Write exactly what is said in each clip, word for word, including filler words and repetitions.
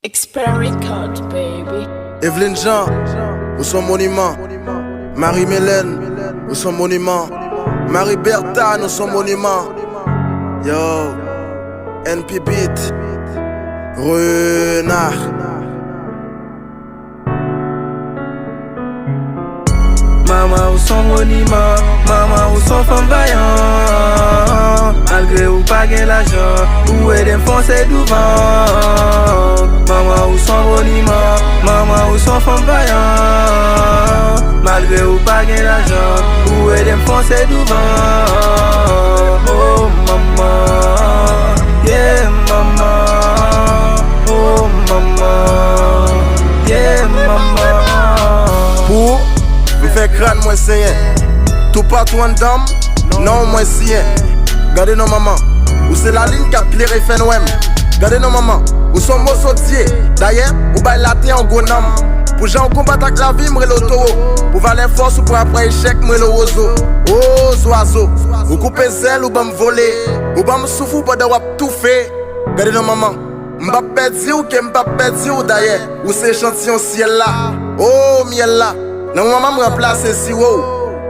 Expert Record, baby. Evelyne Jean, ou son moniman. Marie Mélène, ou son moniman. Marie Bertha, nou son moniman. Yo, N P Beat, Renard. Manman ou son moniman, manman ou son fanm vayan. Malgre ou pa gen lajan, ou ede m fonse douvan. Manman ou son moniman, manman ou son fanm vayan. Malgre ou pa gen lajan, ou ede m fonse douvan. Oh manman, yeah manman, oh manman, yeah manman. Pou m fè kràn mwen senyen. Toupatou anndan m, non mwen siyen. Gade non manman, ou se lalin k ap klere fènwè m. Gade non manman, ou se yon moso dye. Dayè, ou bay latè yon gwo nanm. Pou jan w konbat ak lavi, m rele w towo. Pou valè fòs ou pran apre echèk, m rele w wozo. O zwazo, ou koupe zèl, ou ban m vole. Ou ban m souf ou pandan w ap toufe. Gade non manman, m p ap pèdi w ke m p ap pèdi w dayè. Ou se echantiyon syèl la, o myèl la. Lanmou manman m ranplase siwo w.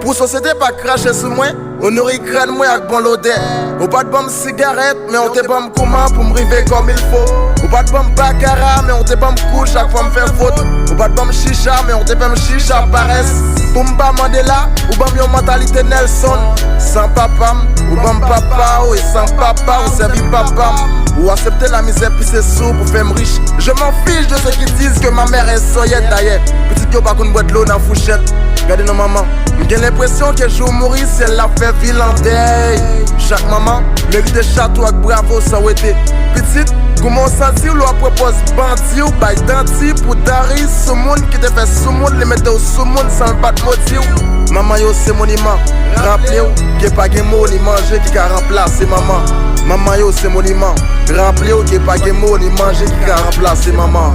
Pou sosyete pa krache sou mwen, ou nouri kràn mwen ak bon lodè. Ou pa t ban m sigarèt, men ou te ban m kouman pou m rive kòm il fo. Ou pa t ban m bakara, men ou te ban m kou chak fwa m fè fot. Ou pa t ban m chicha, men ou te fè m chicha parès. Pou m pa Mandela, ou ban m yon mantalite Nelson. San papa m, ou ban m papa w, e san papa w, ou sèvi papa m. Ou aksepte lamizè pise sou pou fè m rich. Je m'en fiche de ceux qui disent que ma mère est soyette. Dayè, pitit yo pa konn bwè dlo nan fouchèt. Gade non manman, m gen lenpresyon ke jou w mouri, syèl la ap fè vil an dèy. Chak manman merite chato ak bravo san wete. Pitit, kouman w santi w lè w ap pran pòz bandi, w bay danti pou dan ri sou moun ki te fè sou moun, li mete w sou moun san l pa t modi w? Manman yo se moniman, raple w ke pa gen mo ni manje ki ka ranplase manman. Manman yo se moniman, raple w ke pa gen mo ni manje ki ka ranplase manman.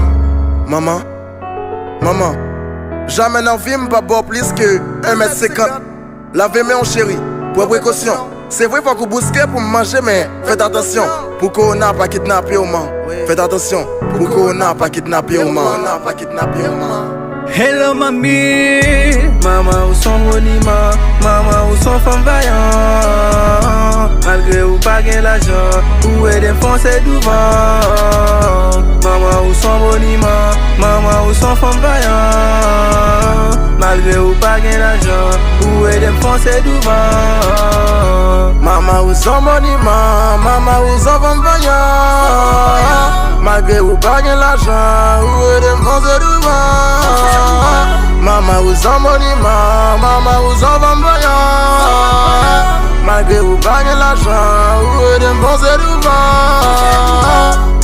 Manman, manman, jamè nan vi m m p ap ba w plis ke en mèt senkant. Lave men w cheri, pran prekosyon. Se vre fòk ou bouske pou m manje, men fèt atansyon pou kowona pa kidnape w man. Fèt atansyon pou kowona pa kidnape w man. Hello manmi, manman ou son moniman, manman ou son fanm vayan. Malgre ou pa gen lajan, ou ede m fonse douvan. Manman ou son moniman, manman ou son fanm vayan. Malgre ou pa gen lajan, ou ede m fonse douvan. Manman ou son moniman, manman ou son fanm vayan. Malgre ou pa gen lajan, ou ede m fonse douvan. Manman ou son moniman, manman ou son fanm vayan. Malgre ou pa gen lajan, ou ede m fonse douvan.